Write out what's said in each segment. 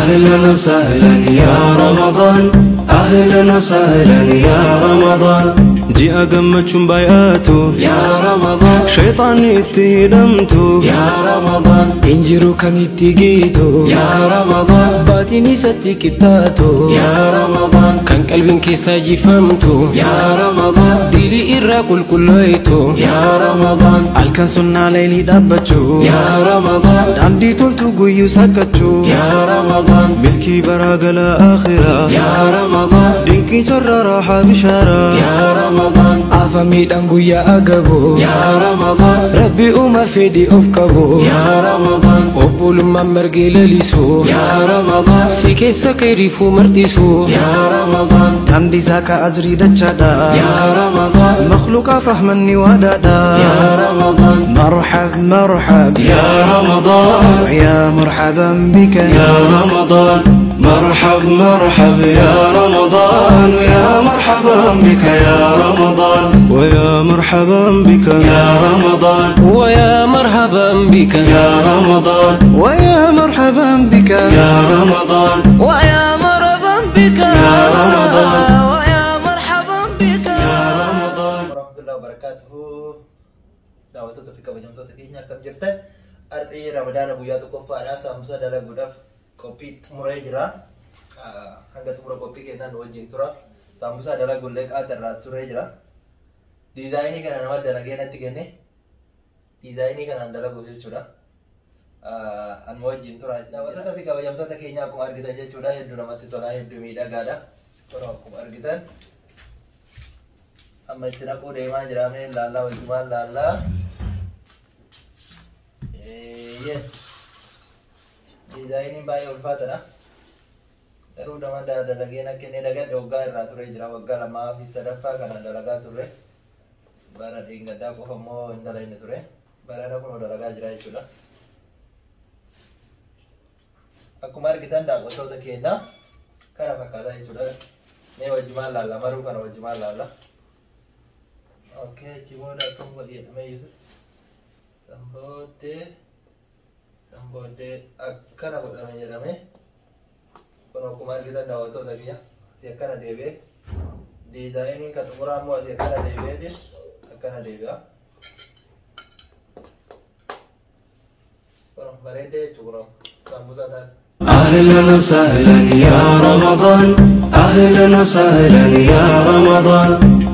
أهلا وسهلا يا رمضان أهلا وسهلا يا رمضان ji'a gammachuun baay'atu يا رمضان shayxaanni itti hidhamtu يا رمضان Hin jiru kan itti geetu يا رمضان Baatiin isatti qixxaatu يا رمضان Kan qalbiin keessaa jifamtu يا رمضان Dilii irraa qulqulleeytu يا رمضان Halkan sunnaa leelii dhaabbachuu يا رمضان Daandii toltu guyyuu sakkachuu يا رمضان milkii baraa gala akhiraa يا رمضان dinqii carraa raaxaa bishaaraa يا رمضان Afa miidhaan guyyaa agabu يا رمضان Rabbi uuma fedhii of qabu يا رمضان Obbolummaan margee lalisu يا رمضان Si keessa keeriifuu marxisu يا رمضان Daandii saaqaa ajrii dachaadha يا رمضان Makhluuqaaf rahmanni waadaadha يا رمضان Marxab marxab يا رمضان يا مرحبا بك يا رمضان مرحب مرحب يا رمضان ويا مرحبا بك يا رمضان ويا مرحبا بك يا رمضان ويا مرحبا بك يا رمضان ويا مرحبا بك يا رمضان ويا مرحبا بك يا رمضان ويا مرحبا بك يا رمضان warahmatullahi wabarakatuhu. Daawwattoota fi kabajamtoota keenya akkam jirtan? Har'i Ramadaana guyyaa tokkoffaadha. Saamsa dalaguudhaaf qophii xumuree jira. Hanga xumura qophii keenyaa nu wajjin tura. Saamsa dalaguullee qaata irraa turee jira. Diizaayinii kana nama dalagee natti kenne. Diizaayinii kanaan dalaguuf jechuudha. Anuma wajjin tura. Daawwattoota fi kabajamtoota keenya akkuma argitan jechuudha. Hedduu namatti tola, hedduu miidhagaadha. Tola akkuma argitan. Amma itti naquu deemaa jira mee laallaa wajjumaan laallaa. Eeyyee. Diizaayiniin baay'ee ulfaatadha. Garuu nama dalagee na kennee dagadhe waggaa irraa turee jira. Waggaa lamaa fi sadaffaa kana dalagaa turre. Bara dheengaddaa qofa immoo hin dalagne ture. Barana kunoo dalagaa jira jechuudha. Akkuma argitan daawwattoota keenya kana fakkaataa jechuudha. Mee wajjumaan laalla maruu kana wajjumaan laalla. Okay, achi booda akkam godhi jedhamee Yusuf. San booddee akkana godhame jedhame. Kun akkuma argitan daawwattoota kiyya asii akkana deebi'ee diizaayiniin kan xumuraa immoo asii akkana deebi'eeti akkana deebi'a. Kun bareedee jechuudha kun saambusaa taate. أهلا وسهلا يا رمضان أهلا وسهلا يا رمضان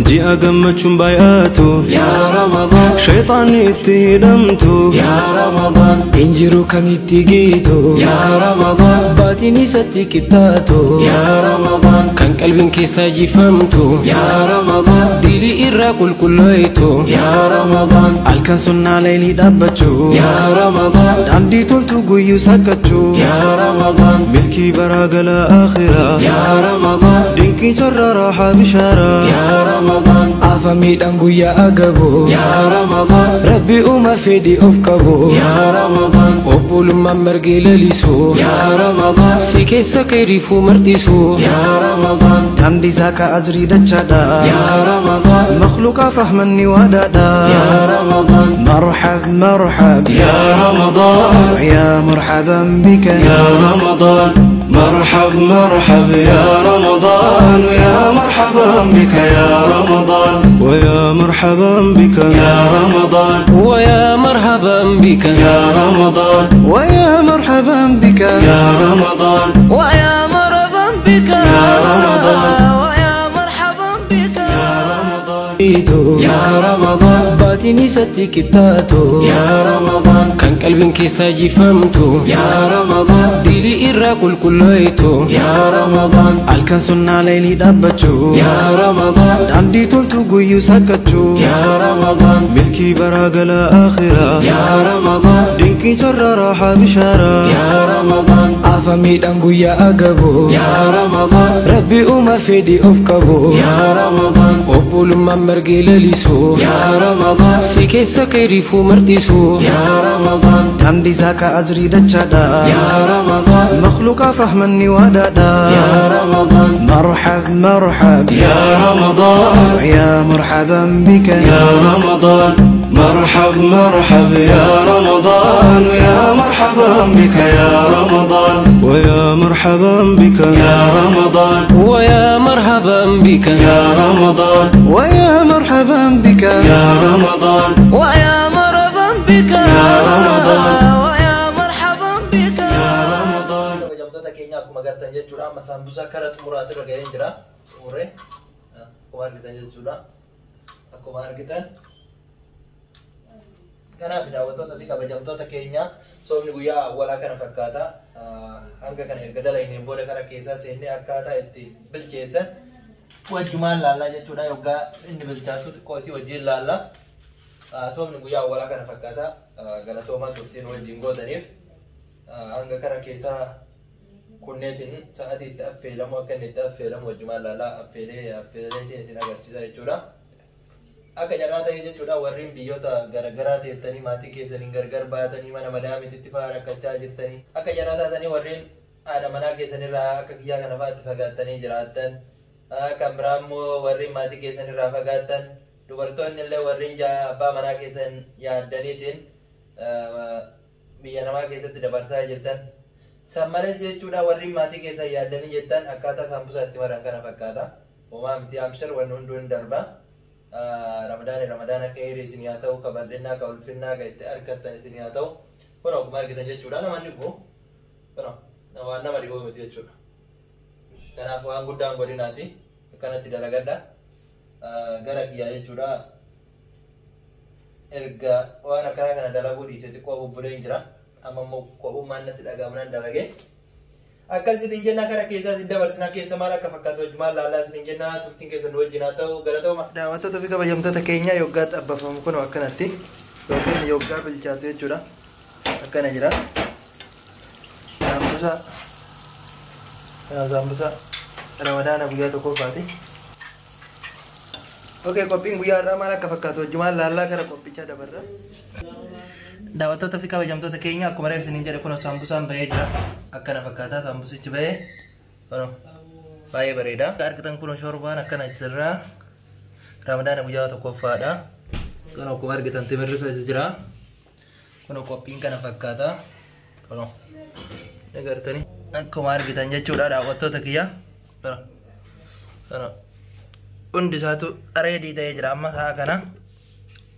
ji'a gammachuun baay'atu يا رمضان shayxaanni itti hidhamtu يا رمضان Hin jiru kan itti geetu يا رمضان Baatiin isatti qixxaatu يا رمضان Kan qalbiin keessaa jifamtu يا رمضان Dilii irraa qulqulleeytu يا رمضان Halkan sunnaa leelii dhaabbachuu يا رمضان Daandii toltu guyyuu sakkachuu يا رمضان milkii baraa gala akhiraa يا رمضان dinqii carraa raaxaa bishaaraa يا رمضان Afa miidhaan guyyaa agabu يا رمضان Rabbi uuma fedhii of qabu يا رمضان Obbolummaan margee lalisu يا رمضان Si keessa keeriifuu marxisu يا رمضان Daandii saaqaa ajrii dachaadha يا رمضان Makhluuqaaf rahmanni waadaadha يا رمضان Marxab marxab يا رمضان يا مرحبا بك يا رمضان مرحب مرحب يا رمضان ويا مرحبا بك يا رمضان ويا مرحبا بك يا رمضان ويا مرحبا بك يا رمضان ويا مرحبا بك يا رمضان ويا مرحبا بك يا رمضان ويا مرحبا بك يا رمضان يا رمضان Baatiin isatti qixxaatu يا رمضان Kan qalbiin keessaa jifamtu يا رمضان Dilii irraa qulqulleeytu يا رمضان Halkan sunnaa leelii dhaabbachuu يا رمضان Daandii toltu guyyuu sakkachuu يا رمضان milkii baraa gala akhiraa يا رمضان dinqii carraa raaxaa bishaaraa يا رمضان Afa miidhaan guyyaa agabu يا رمضان Rabbi uuma fedhii of qabu يا رمضان Obbolummaan margee lalisu يا رمضان Si keessa keeriifuu marxisu يا رمضان Daandii saaqaa ajrii dachaadha يا رمضان Makhluuqaaf rahmanni waadaadha يا رمضان Marxab marxab يا رمضان يا مرحبا بك يا رمضان مرحب مرحب يا رمضان ويا مرحبا بك يا رمضان ويا مرحبا بك يا رمضان ويا مرحبا بك يا رمضان ويا مرحبا بك يا رمضان ويا مرحبا بك يا رمضان ويا مرحبا بك يا رمضان. Kabajamtoota keenya akkuma agartan jechuudha. Amma saambusaa kara xumuraatti irra ga'ee jira. Xumuree akkuma argitan jechuudha. Akkuma argitan. Kanaaf daawwattoota fi kabajamtoota keenya soomni guyyaa awwalaa kana fakkaata. Hanga kana erga dalagneen booda kara keessaa seennee akkaataa itti bilcheessan wajjumaan laallaa jechuudha. Yoggaa inni bilchaatu xiqqoo isii wajjin laalla. Soomni guyyaa awwalaa kana fakkaata. Galatoomaa turtiin wajjin gootaniif hanga kara keessaa kunneetiin sa'aatii itti affeelamu akka inni itti affeelamu wajjumaan laallaa affeeleetiin isin agarsiisa jechuudha. Akka carraa ta'e jechuudha warreen biyyoota garaagaraa teettanii maatii keessaniin gargar baatanii mana madaamiitti fa'aa rakkachaa jirtanii akka carraa taatanii warreen haadha manaa keessanirraa akka kiyyaa kana fa'aa itti fagaattanii jiraattan kan biraa immoo warreen maatii keessanirraa fagaattan dubartoonni illee warreen abbaa manaa keessan yaaddaniitiin biyya namaa keessatti dabarsaa jirtan san malees jechuudha warreen maatii keessan yaaddanii jettan akkaataa saambusaa itti maran kana fakkaata. Homaa miti amshar wanni hunduu hin darba. Ramadaani ramadaana khayrii isin haa ta'u, ka bal'innaa, ka ulfinnaa, ka itti argattan isin haa ta'u. Kun akkuma argitan jechuudha namoonni kun waan nama dhibuu miti jechuudha. Kanaaf waan guddaan godinaati akkanatti dalagadha. Gara kiyyaa jechuudha erga waan akkana kana dalaguu dhiise xiqqoo bubbulee hin jira. Amma immoo kophummaan natti dhaga'amnaan dalagee. Akkas isin jenna kara keessaa isin dabarsina keessa maal akka fakkaatu wajjumaan laallaa isin jenna turtiin keessan wajjin haa ta'u galatooma. Daawwattoota fi kabajamtoota keenya yoggaa xabbafamu kun akkanatti yookiin yoggaa bilchaatu jechuudha. Akkana jira. Saambusaa saambusaa ramadaana guyyaa tokkoffaati. Okei, qophiin guyyaa har'aa maal akka fakkaatu wajjumaan laallaa gara qophichaa dabarra. Daawwattoota fi kabajamtoota keenya akkuma reef isiniin jedhe kun saambusaan bahee jira. Akkana fakkaata saambusichi bahee kun baay'ee bareeda. Argitan kun shorbaan akkana jirra. Ramadaana guyyaa tokkoffaadha. Kun akkuma argitan timirri isa jira. Kun qophiin kana fakkaata. Kun agartanii akkuma argitan jechuudha daawwattoota kiyya. Kun hundi isaatu reedii ta'ee jira amma sa'a kana.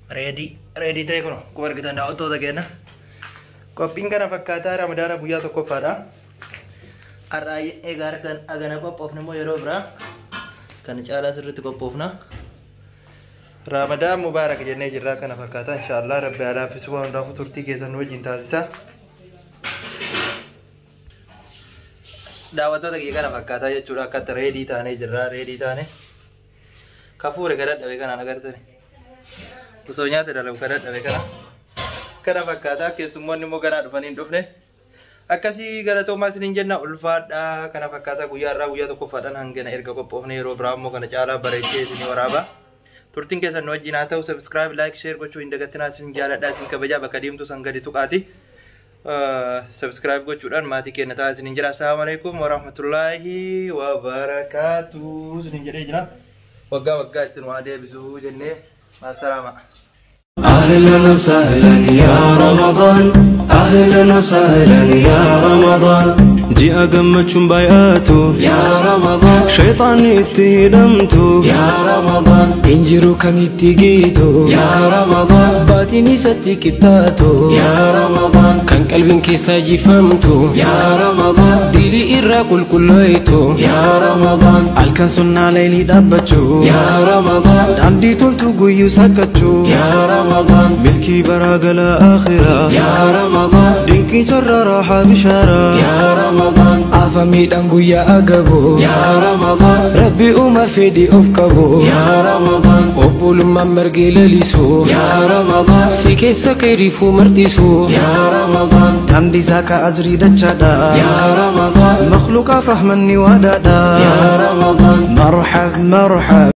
Reedii ta'e kun akkuma argitan daawwattoota keenya. Qophiin kana fakkaataa ramadaana guyyaa tokkoffaadha. Har'a egaa harkaan agana qophoofne immoo yeroo biraa kan caalaa sirriitti qophoofna. Ramadaan mubaarak jennee jirra kana fakkaataa inshaallah rabbi haa laaffisu waan hundaafuu turtii keessan wajjin taasisa. Daawwattoota kiyya kana fakkaataa jechuudha akkatti reedii taanee jirra reedii taane. Kafuure gara dhabe kanaan agartani. Osoo nyaata dalagu kana dhabe kana. Kana fakkaataa keessummoonni immoo garaa dhufanii hin dhufne. Akkasii galatoomaa isiniin jenna ulfaadha. Kana fakkaataa guyyaa irraa guyyaa tokkoffaadhaan hangana erga qophoofne yeroo biraa immoo kana caalaa bareechee isinii waraaba. Turtiin keessan nu wajjin haa ta'u subscribe, like, share gochuu hin dagatinaa isin jaaladha isin kabajaa bakka deemtu san gadi tuqaati. Subscribe gochuudhaan maatii keenya ta'aa isiniin jira. Assalaamu alaikum warahmatullaahi wabarakaatuh isiniin jedhee jira. Waggaa waggaa ittiin waa deebisuu jennee maasalaama. أهلا وسهلا يا رمضان أهلا وسهلا يا رمضان جاء قمتشم بياته يا رمضان شيطان اتهدمته يا رمضان Injiru kan itti giitu يا رمضان baatiin isatti qixxaatu يا رمضان Kan qalbiin keessaa jifamtu يا رمضان dilii irraa qulqullooytu يا رمضان Halkan sunnaa leelii dhaabbachuu يا رمضان daandii toltu guyyuu sakkachuu يا رمضان ملكي براقل آخرة يا رمضان دينكي سر راحة بشارة يا رمضان Afa miidhaan guyyaa agabu يا رمضان Rabbi uuma fedhii of qabu يا رمضان Obbolummaan margee lalisu يا رمضان si keessa keeriifuu marxisu يا رمضان Daandii saaqaa ajrii dachaadha يا رمضان Makhluuqaaf rahmanni waadaadha يا رمضان Marhab marhab.